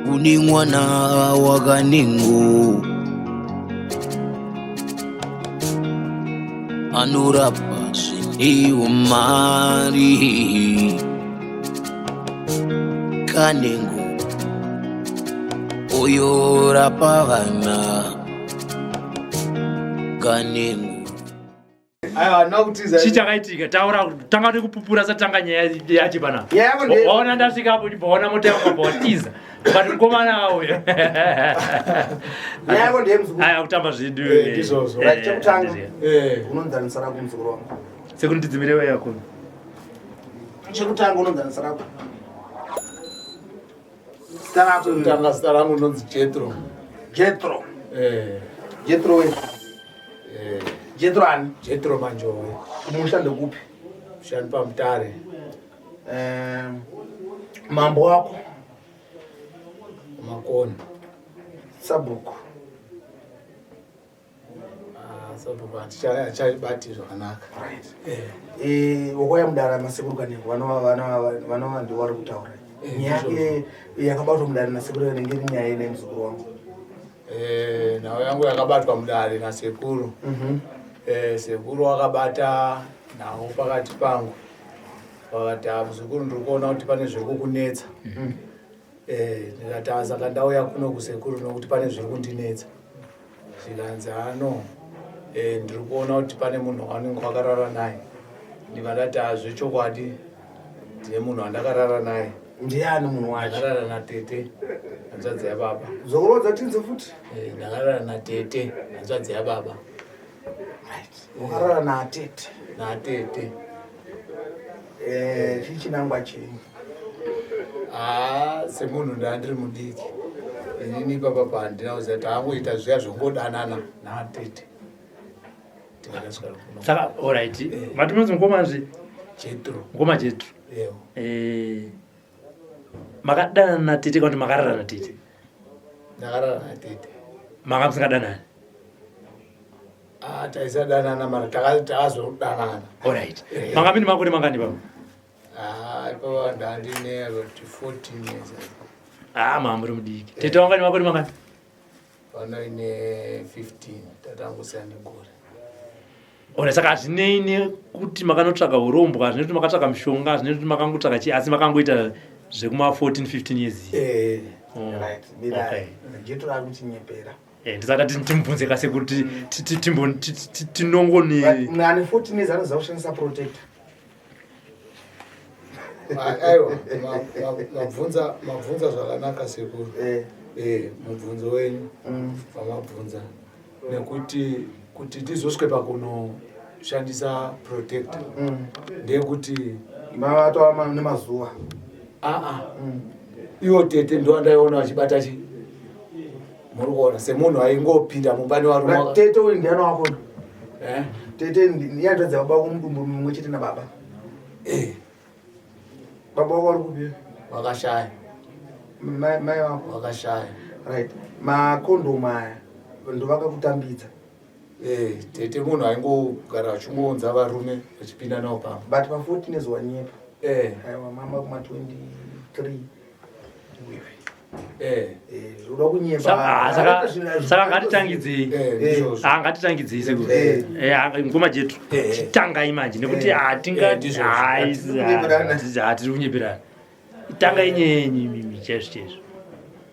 Kune mwana wakanengo anorapa zvine umari kanengo oyorapa vana kanengo. Chii chakaitika? Taura, tanga nekupupura satanga nyaya yacho panapa. Waona ndasvika apo ndibva waona mota yangu abva watiza. But mukomana auya. Aya kutamba zvedu. Eh, ndizvozvo. Eh, Chekutanga Eh. unonzanisa rako muzukuru wangu. Sekuru ndidzimirewo yako. Chekutanga unonzanisa rako. Zita rako iwe. Tanga zita rangu rinonzi Jethro. Jethro. Eh. Jethro we. Eh. Jethro ani? Jethro Manjowe. Kumusha ndekupi? Mushandi paMutare. Eh, mambo wako Makoni. Sabhuku. Ah, sabhuku hatichaibati zvakanaka. Right. Eh. Eh, wakauya mudare masekuru Kanengo vanova ndiwo vari kutaura. Eh, Nyaya yake yakabatwa mudare nasekuru Kanengo iri nyaya ine muzukuru wangu. Eh, nhau yangu yakabatwa mudare nasekuru. Eh, sekuru wakabata nhau pakati pangu. Vakati ah, muzukuru ndiri kuona kuti pane zviri kukunetsa. Eh, ndikati ah, saka ndauya kuno kusekuru nokuti pane zviri kundinetsa. Zvikanzi ano eh, ndiri kuona kuti pane munhu waunenge wakarara naye. Ndikadati ah, zvechokwadi ndine munhu wandakarara naye. Ndiani munhu wacho? Ndakarara natete hanzvadzi yababa. Zokurodza tinze futi. Eh, ndakarara natete hanzvadzi yababa. Right. Wakarara natete. Natete. Eh, chii chinangwa chenyu? Ah, semunhu ndandiri mudiki inini ipapa pandina kuziva taangoita zviya zvongodanana natete tikadasvika kuno Saka alright. Mati munonzi mukoma zve? Jethro. Mukoma Jethro. Ewo. Eh, makadanana natete kana kuti makarara natete? Ndakarara natete. Manga musingadanani? Ah, taisadanana mara takazodanana. Alright. Manga mine makore mangani baba? Ah, ipapa ndandine about 14 years. Ah, mama muri mudiki. Tete wanga ne makore mangani? Vanoine 15 tatangosiyana negore. Ora saka hazvinei nekuti makanotsvaga urombwa, hazvinei kuti makatsvaga mishonga, hazvinei kuti makangotsvaga chii, asi makangoita zvekuma 14 15 years. Eh. Oh, Right. Mira. okay. Jethro ari kutinyepera. Eh, ndisati timubvunze kase kuti tinongoni. But munhu ane 14 years anoziva kushandisa protector. Aiwa, mabvunza zvakanaka sekuru. Eh. Eh, mubvunzo wenyu wamabvunza nekuti kuti tizosvike pakunoshandisa protector ndeyekuti Mavatova nemazuva. aa iwo tete ndo andaiona vachibata chi muri kuona semunhu aingopinda mumba nevarume Tete uyu ndiani wako? Eh? Tete ndiye hanzvadzi yababa wako mudumbu mumwe chete nababa. Eh, Baba wako vari kupi? Vakashaya. Mai wako. Vakashaya. Right. Makondomu aya ndovakakutambidza. Eh, tete munhu aingogara achingounza varume vachipinda navo pamba. But pa 14 years wanyepa. Eh, Aiwa mama kuma 23. eh, Eh, unoda kunyepa. Saka ngatitangidzei. eh, ndizvozvo. Ah, ngatitangidzei sekuru. Eh. Eh, ah, ngoma Jetro. Eh. Chitangai manje nekuti Eh. hatinga Eh, ndizvozvo. Hatiri hatiri kunyeperana. Tangai nyenyu imimi chaizvo chaizvo.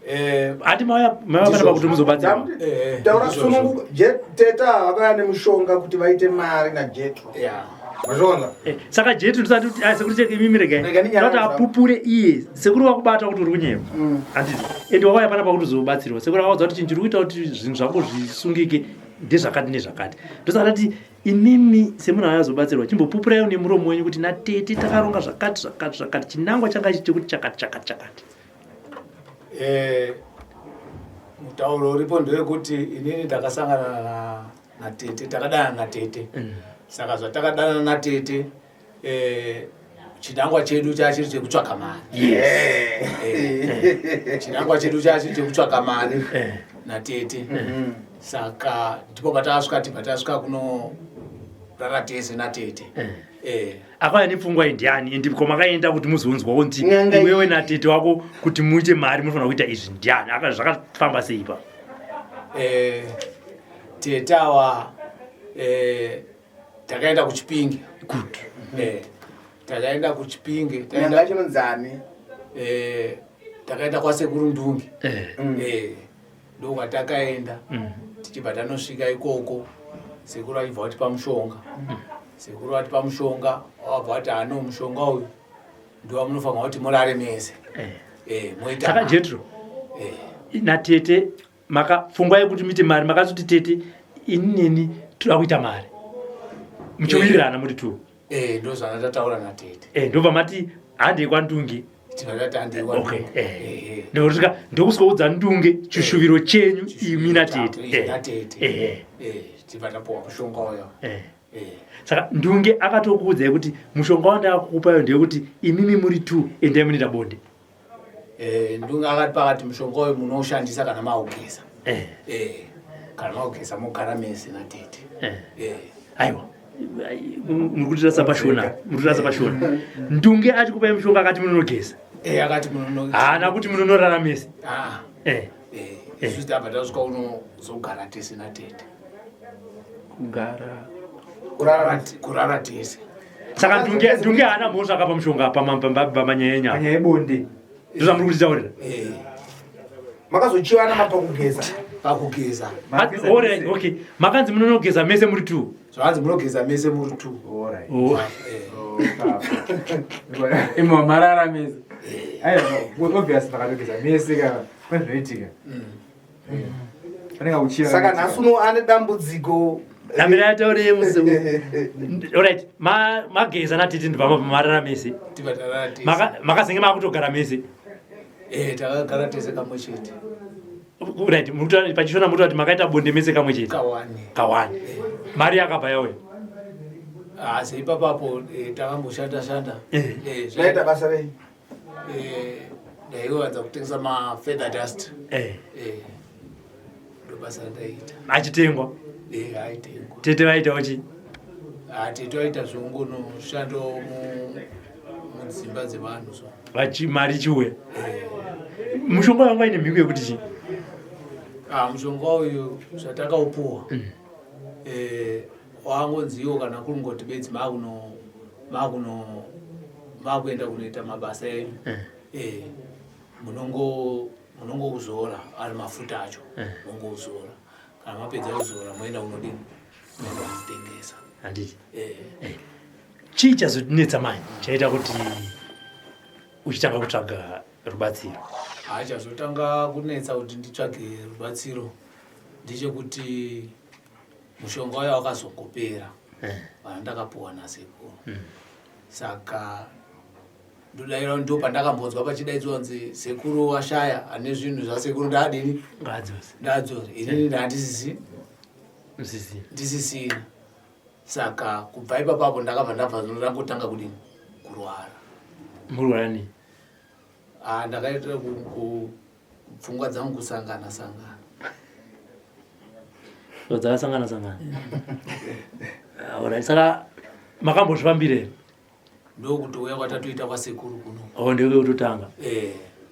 Eh, Hati mauya mauya panapa kuti muzobatsirwa. eh, Taura ndizvozvo. sununguka. Teta vakauya nemushonga kuti vaite mari naJetro. Yeah. Mazviona? Eh, saka Jetro ndisati kuti ah, sekuru cheke imimi regai. Rega ndinyarare Ndati apupure iye. Sekuru vakubata kuti uri kunyepa. Handiti. Ende wakauya panapa kuti uzobatsirwa. Sekuru akaudza kuti chinhu chiri kuita kuti zvinhu zvako zvisungike ndezvakati nezvakati. Ndosaka ndati imimi semunhu ayazobatsirwa chimbopupurai nemuromo wenyu kuti natete takaronga zvakati zvakati zvakati chinangwa changa chichi chekuti chakati chakati chakati. Eh, mutauro uripo ndewekuti inini ndakasangana natete takadanana natete. Saka zvatakadanana natete eh, chinangwa chedu chachiri chekutsvaga mari. Eh, chinangwa chedu chachiri chekutsvaga mari Eh. natete. Saka ndipo patakasvika tibva tasvika kuno Kurara tese natete. Eh. Akauya nepfungwa iyi ndiani? Ende kwamakaenda kuti muzonzwa kunzi N'anga iwewe iyi. natete wako kuti muite mari munofanira kuita izvi ndiani? Zvakafamba sei pa? Tete awa takaenda kuChipinge. Good. Takaenda kuChipinge, N'anga taenda yacho inonzi ani? Takaenda kwaSekuru Ndunge. Ndokwatakaenda. Tichibva tanosvika ikoko, sekuru achibva vatipa mushonga. Sekuru vatipa mushonga, wabva vati ano mushonga uyu ndowamunofanirwa kuti murare mese. Moita Saka mari. Jetro, natete pfungwa yekuti muite mari makazoti tete ini neni toda kuita mari muchiwirirana muri two. Ndo zvandataura natete. Ndobva mati handei kwaNdunge. Tinotati handei kwaNdunge. Okay. Ndokusvika ndokusvikoudza Ndunge chishuviro chenyu imi natete. Natete. Tibva tapuwa mushonga uyo. Saka Ndunge akatokuudzai kuti mushonga wandakakupayo ndeyekuti imimi muri two endai munoita bonde. Ndunge akati pakati mushonga uyu munoushandisa kana maugeza. Kana maugeza mogara mese natete. Aiwa, muri kutirasa pashona, muri kutirasa pashona. Ndunge achikupai mushonga akati munonogeza. Akati munonogeza. Haana kuti munonorara mese. Isusu tabva tasvika unozogara tese natete. Kugara. Kurara tese. Saka Ndunge haana mhosva akapa mushonga pamanyaya. Panyaya yebonde. Ndozvamuri kutitaurira. Makazochiwana mapakugeza. Pakugeza. All right, okay. Makanzi munonogeza mese muri two. Zvanzi munogeza mese muri two. All right. Oh. Imo marara mese. Aiwa, obvious makatogeza mese kana pane zvinoitika. Anenge akuchira. Saka nhasi uno ane dambudziko. Ndamira ataure musi. All right, mageza natete ndibva marara mese. Tibva tarara tese. Makazenge makutogara mese. Takagara tese kamwe chete. Right, pachishona muri kuti makaita bonde mese kamwe chete. Kawani. Kawani. Mari yakabva yauya. Asi ipapapo takamboshanda shanda. Maita basa rei? Ndaiwanza kutengesa ma feather dust. Ndo basa randaiita. Achitengwa? Aitengwa. Tete vaitawo chii? Tete vaita zveungonoshando mudzimba dzevanhu so. Vachi mari chiuya. Mushonga wanga ine mhiko yekuti chii? Mushonga uyu zvatakaupuwa. Wangonziwo kana kuri bedzi makuenda kunoita mabasa enyu. Munongouzora ari mafuta acho. Munongouzora. Kana mapedza kuzora moenda kunodini? Moenda kunotengesa. Handiti. Chii chazonetsa manje chaita kuti uchitanga kutsvaga rubatsiro? Chazotanga kunetsa kuti nditsvage rubatsiro ndechekuti mushonga uya wakazongopera. Vana ndakapuwa nasekuru. Saka ndodaira ndo pandakambonzwa pachidaidzwa kunzi sekuru washaya ane zvinhu zvasekuru ndadini? Ngadzose. Ndadzose. Inini ndandisisi. Msisi. Ndisisina. Saka kubva ipapapo ndakabva ndabva ndangotanga kudini? Kurwara. Murwara nei? Ndakaita pfungwa dzangu kusangana sangana. So dzakasangana sangana. Alright, saka makambozvifambira here? Ndokutouya kwatatoita kwasekuru kuno. Oh, ndekutotanga.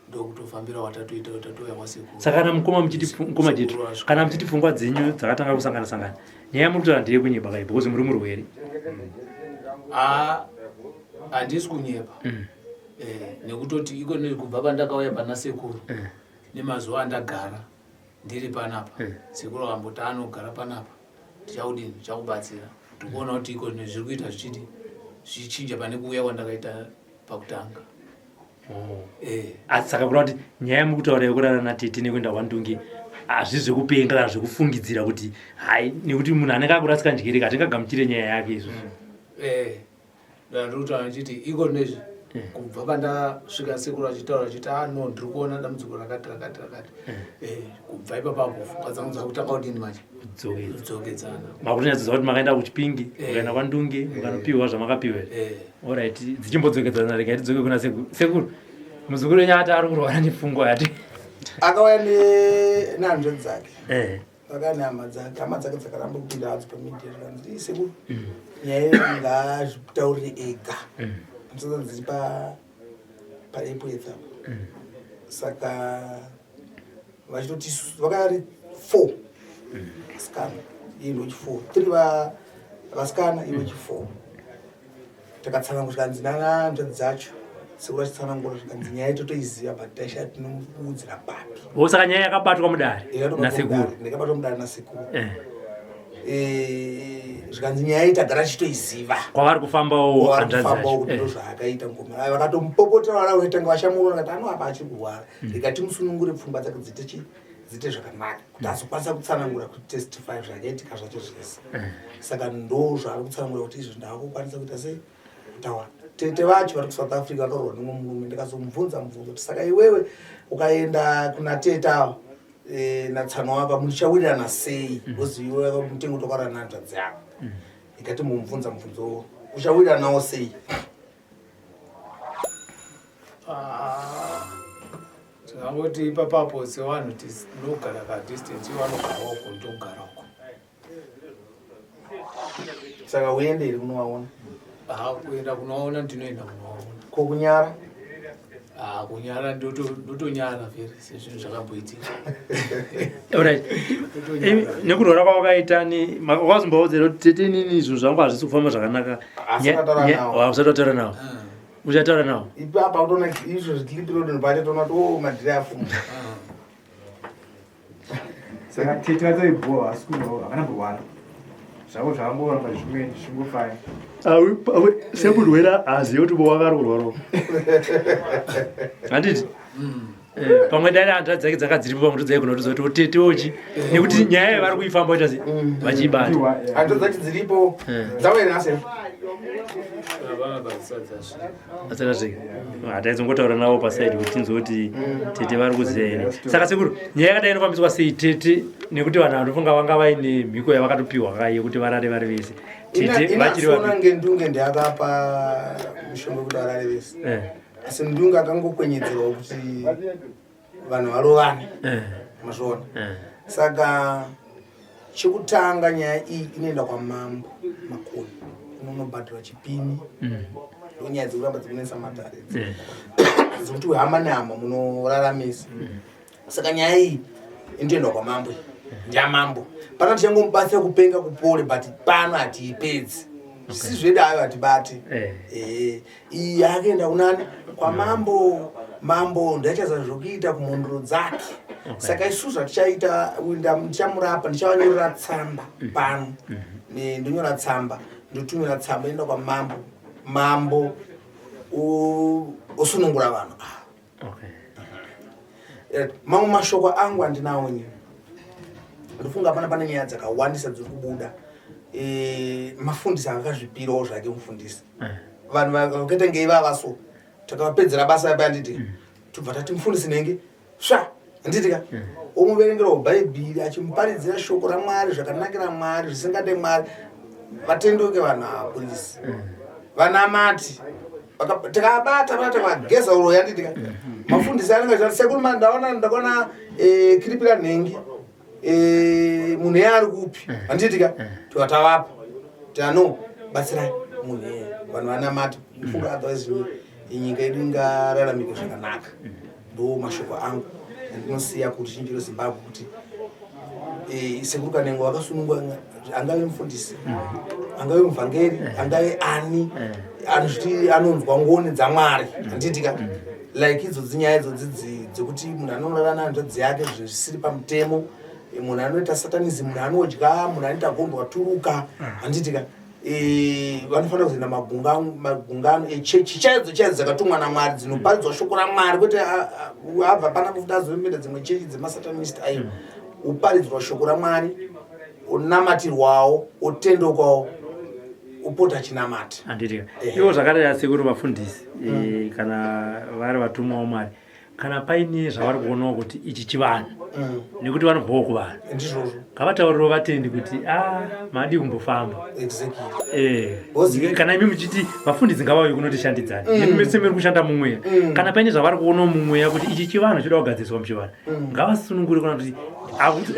Ndokutofambira kwatatoita tatouya kwasekuru. Saka kana mukoma muchiti mukoma Jetu, Sekuru vasvika. kana muchiti pfungwa dzenyu dzakatanga kusangana sangana, nyaya muri kutaura ndeyekunyeba kai because muri murwere. Handisi kunyepa. Nekutoti iko kubva pandakauya pana sekuru nemazuva andagara ndiri panapa. Sekuru akamboti anogara panapa. Tichaudini? Tichakubatsira. Ndikuona kuti iko zviri kuita zvichidi zvichinja pane kuuya kwandakaita pakutanga. Asi saka kureva kuti nyaya yamuri kutaura yekurara natete nekuenda kwaNdunge hazvisi zvekupenga kana zvekufungidzira kuti hai, nekuti munhu anenge akurasika njere hatingagamuchire nyaya yake izvozvo. Ndiri kutaura ndichiti iko nezvi kubva pandasvika sekuru achitaura achiti, no, ndiri kuona dambudziko rakati rakati rakati. Kubva ipapapo pfungwa dzangu dzakutanga kudini manje? Kudzokedzana. Kudzokedzana. Makutonyatsodza kuti makaenda kuChipinge, mukaenda kwaNdunge, mukanopiwa zvamakapiwa here? Alright, dzichimbodzokedzana regai tidzoke kuna sekuru. Sekuru, muzukuru wenyu ati ari kurwara nepfungwa ati. Akauya nehanzvadzi dzake. Vakaya nehama dzake, hama dzake dzakaramba kupinda hadzo pamedia zvikanzi ii sekuru nyaya yedu ngaazvitaurire ega. Hanzvadzi dziri pa paEpworth apo. Saka vachitoti isusu vakaya vari four vasikana, iye ndochi four, three vasikana iye wechi four. Takatsanangura zvikanzi nana hanzvadzi dzacho sekuru vachitsanangura zvikanzi nyaya totoiziva but taishaya tinomuudzira papi. O saka nyaya yakabatwa mudare nasekuru. Ndakabatwa mudare nasekuru. Zvikanzi nyaya iyi tagara tichitoiziva. Kwavari kufambawo hanzvadzi dzacho kuti ndozvaakaita ngoma. Aya vakatomupopotera vana vaitanga vashamurwa vakati ano apa achiri kurwara. Rega timusunungure pfungwa dzake dziite chii? Dziite zvakanaka kuti azokwanisa kutsanangura kutestify zvakaitika zvacho zvese. Saka ndo zvaari kutsanangura kuti izvo ndakukwanisa kuita sei kutaura. Tete vacho vari kuSouth Africa vakaroorwa nemumwe murume, ndikazomubvunza mubvunzo kuti saka iwewe ukaenda kuna tete avo natsano wako muchawirirana sei? Because iwe mutengo tokarara nehanzvadzi yako. Ikati mumubvunza mubvunzo uchawiriranawo sei? Tinangoti ipapapo sevanhu tinogara kadistance, ivo vanogara uko ndogara uko. Saka uende here kunovaona? Kuenda kunovaona ndinoenda kunovaona. Ko kunyara? Kunyara ndotonyara vheri sezvinhu zvakamboitika. Alright. Nekurwara kwawakaita ni wakazombovaudza kuti tete inini zvinhu zvangu hazvisi kufamba zvakanaka. Asi akataura nawo. Usati wataura nawo. Uchataura nawo. Ipapa kutoona izvo zviclip road pacho toona kuti oh madhiri afuma. Saka tete vatoibhowa asi kurwara havana kurwara. Zvavo zvavangoramba zvimwe zvingofaya. Semurwere haazivi kuti wanga ari kurwara. Handiti? Pamwe dai hanzvadzi dzake dzanga dziripo pamwe ndodzaigona kutozoti tete ochi nekuti nyaya yavari kuifamba vaita sei vachiibata. Hanzvadzi dzacho dziripo. Dzauya nhasi. Asati hataizongotaura navo pasaidi kuti tinzwe kuti tete vari kuziva here. Saka sekuru nyaya yakadai inofambiswa sei tete nekuti vanhu vanofunga vanga vaine mhiko yavakatopiwa kai yekuti varare vari vese. Tete vachiri vapi? Ina ngendunge ndiakapa mushonga kuti varare vese. Asi ndunge akangokwenyedzerwa kuti vanhu varovane. Mazviona? Saka chekutanga nyaya iyi inoenda kwamambo Makoni unonobhadharwa chipini. Ndonyaya dzekuramba dzikunetsa matare dzekuti hama nehama munoraramisa. Saka nyaya iyi inotoendwa kwamambo, ndiyamambo. Pano tichangomubatsira kupenga kupore, but pano hatiipedzi. Zvisi zvedu ayo hatibate. Iyi yakaenda kunani? Kwamambo. Mambo ndiachaziva zvokuita kumhondoro dzake. Saka isusu zvatichaita, ndichamurapa, ndichavanyorera tsamba pano. Ndonyora tsamba, ndotumira tsamba inoenda kwamambo. Mambo osunungura vanhu ava. Mamwe mashoko angu andinawo ini. Ndofunga pana pane nyaya dzakawandisa dziri kubuda. Mafundisi akazvipirawo zvake mufundisi. Vanhu vakaita ngeivava so takavapedzera basa apa handiti tobva tati mufundisi nenge sva handiti ka omuverengerawo bhaibheri achimuparidzira shoko raMwari zvakanakira Mwari zvisingade Mwari vatenduke vanhu ava polisi vanamati takabata vana takavageza uroyi handiti ka mafundisi anenge achiti sekuru ndaona ndakaona kiripira nhengi munhu iye ari kupi handiti ka tikatavapa tano batsirai munhu iye vanhu vanamati mufunga otherwise nyika yedu ingararamike zvakanaka. Ndo mashoko angu andinosiya kuruzhinji rweZimbabwe kuti sekuru Kanengo vakasunungwa, angave mufundisi, angave muvhangeri, angave ani anozviti anonzwa ngoni dzaMwari handiti ka like idzodzi nyaya idzodzi dzekuti munhu anorara nehanzvadzi yake zvinhu zvisiri pamutemo, munhu anoita satanism, munhu anodya, munhu anoita gondwa turuka handiti ka vanofanira kuzoenda magungano echechi chaidzo chaidzo dzakatumwa naMwari dzinoparidzwa shoko raMwari kwete abva pana kufuta azopinda dzimwe chechi dzemasatanist ayo. Uparidzwa shoko raMwari, unamatirwawo, otendeukawo, upota achinamata. Handiti ivo zvakadai sekuru vafundisi kana vari vatumwa waMwari Kana paine zvavari kuonawo kuti ichi chivanhu nekuti vanobvawo kuvanhu, Ndizvozvo. Ngavataurirewo vatendi kuti a madii kumbofamba. Exactly. Kana imi muchiti vafundisi ngavauye kunotishandidzani, nemi mese muri kushanda mumweya, kana paine zvavari kuonawo mumweya kuti ichi chivanhu choda kugadziriswa muchivanhu, ngavasunungure kuna kuti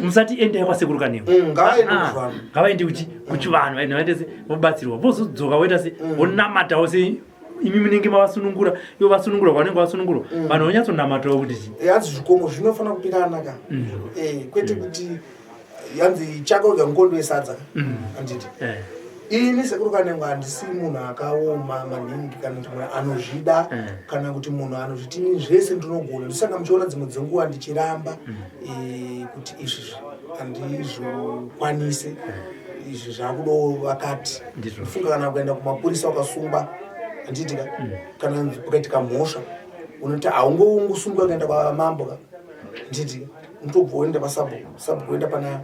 musati endai kwasekuru Kanengo. Ngavaende Ah, kuchivanhu. Ngavaende kuchivanhu, vaende vaende se vobatsirwa, vozodzoka voita se vonamatawo se imi munenge mavasunungura, ivo vasunungurwa kwavanenge vasunungurwa, vanhu vonyatsonamatawo kuti chi. Hanzi zvikomo zvinofanira kupirana ka. Kwete kuti yanzi chako udya mukondo wesadza ka, handiti? Ini sekuru Kanengo handisi munhu akaoma maningi, kana kuti munhu anozvida, kana kuti munhu anozviti "Ini zvese ndinogona." Ndosaka muchiona dzimwe dzenguva ndichiramba kuti izvi handizokwanise, izvi zvakudawo vakati. Ndizvo. Ndifunga kana kuenda kumapurisa ukasungwa, handiti ka, kana pakaitika mhosva unoti haungosungwa kuenda kwamambo ka, handiti ka? Unotobva woenda pasabhuku, sabhuku woenda pana,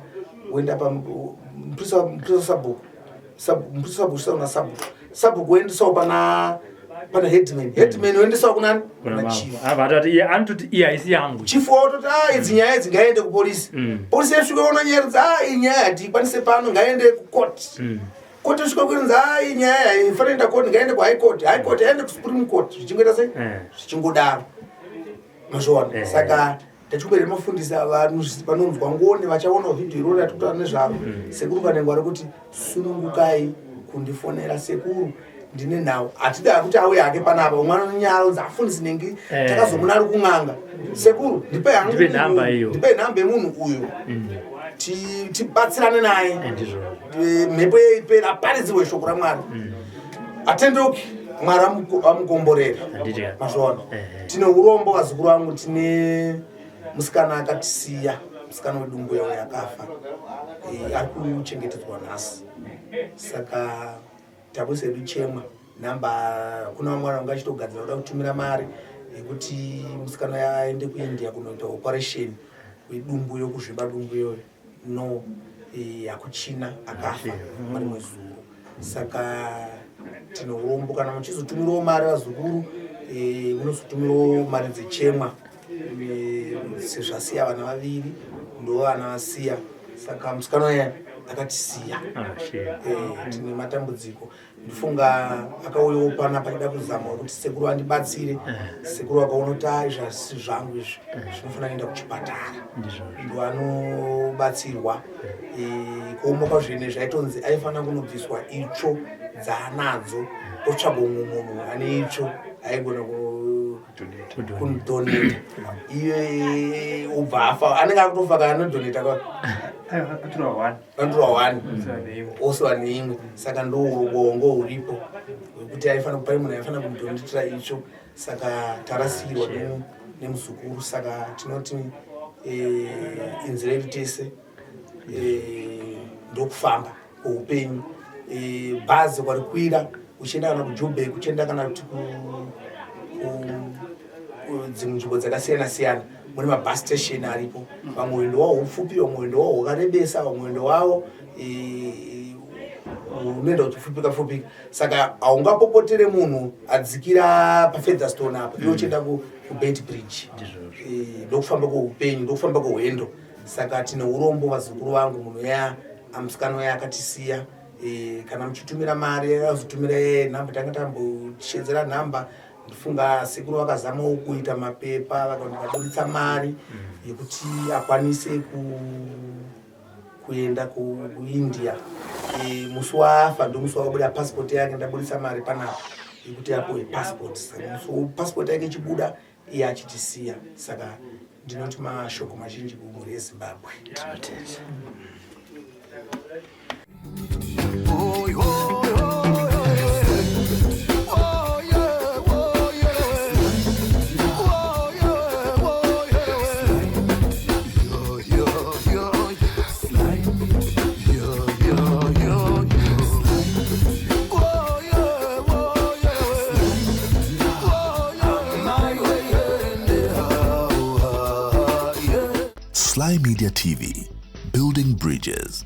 woenda pamupurisa, mupurisa, sabhuku, mupurisa, sabhuku, una sabhuku, sabhuku woendesawo pana headman, headman woendesawo kunani? Kuna Kuna mambo. chief. Abva atati iye anototi iye haisi yangu. Chief wototi a idzi nyaya idzi ngaende kupolisi. Polisi yasvika ona nyaya idzi, a iyi nyaya hatiikwanise pano, ngaende kucourt. Court yosvika kuinzi a iyi nyaya haifanira kuenda court, ngaende kuhigh court, high court yaende kusupreme court, zvichingoita sei? Zvichingodaro, mazviona? Saka tachikumbere mafundisi vanonzwa ngoni vachaonawo vhidhiyo iroro ratikutaura nezvaro. Sekuru Kanengo ari kuti sunungukai kundifonera, sekuru ndine nhau. Hatida kuti auye hake panapa, umwe anonyara unzi afundisi nengi. Takazomuna ari kun'anga. Sekuru, ndipe hangu Ndipe nhamba iyo. Ndipe nhamba yemunhu uyu, tibatsirane naye. Ndizvo. Mhepo yeipera, aparidzirwe shoko raMwari, atendeuki, Mwari amukomborere. Handiti ka? Mazviona? Eh. Tine urombo vazukuru vangu, tine musikana akatisiya, musikana wedumbu yawo yakafa. Ari kuchengetedzwa nhasi, saka tabusa yedu chemwa nhamba. Kuna vamwe vanhu vanga achitogadzira kuda kutumira mari yekuti musikana aende kuIndia kunoita operation wedumbu, yokuzvimba dumbu iyoyo. No, hakuchina, akafa marimwe zuro. Saka tine urombo. Kana muchizotumirawo mari vazukuru, munozotumirawo mari dzechemwa, sezvasiya vana vaviri, ndo vana vasiya. Saka musikana uya akatisiya. Ah, shit. Tine matambudziko. Ndifunga akauyawo panapa achida kuzama kuti sekuru andibatsire. Sekuru akaona kuti ai zvasi zvangu izvi, zvinofanira kuenda kuchipatara. Ndizvo. Ndo anobatsirwa. Kuoma kwazvene zvaitonzi aifanira kunobviswa itsvo dzaanadzo, potsvagwa umwe munhu ane itsvo aigona kudonata iye, ubva afa. Anenge akutofa kana anodonata kwa Aturwa one. Andotorwa one. Osiwa neimwe. Osiwa neimwe. Saka ndo ubongo huripo hwekuti aifanira kupai munhu aifanira kumudonetera itsvo. Saka tarasirwa nemuzukuru. Saka tinoti inzira yedu tese, ndokufamba kweupenyu. Bhazi kwarikwira uchienda kana kuJobek, uchienda kana kuti dzimwe nzvimbo dzakasiyana siyana, mune mabus station aripo. Vamwe wendo wavo hupfupi, vamwe wendo wavo hwakarebesa, vamwe wendo wavo unoenda uchipfupika pfupika. Saka haungapopotere munhu adzikira paFeatherstone apa iwe uchienda kuBeitbridge. Ndokufamba kweupenyu, ndokufamba kwehwendo. Saka tine urombo vazukuru vangu, munhu ya amusikana uya akatisiya. Kana muchitumira mari, azotumira nhamba, tanga tamboshedzera nhamba. Ndifunga sekuru vakazamawo kuita mapepa, vakaburitsa mari yekuti akwanise kuenda kuIndia. Musi waafa ndomusi wakabuda passport yake. Ndaburitsa mari panapa yekuti apuwe passport. Saka musi passport yake ichibuda, iye achitisiya. Saka ndinoti mashoko mazhinji kumhuri yeZimbabwe. Tinotenda. Oh, oh, oh, oh, yeah, oh, yeah. Oh, yeah, oh, yeah. Yeah, yeah, yeah. Yeah, yeah, yeah, yeah. Oh, yeah, oh, yeah. Oh, yeah. My way, yeah, yeah. Sly Media TV, building bridges.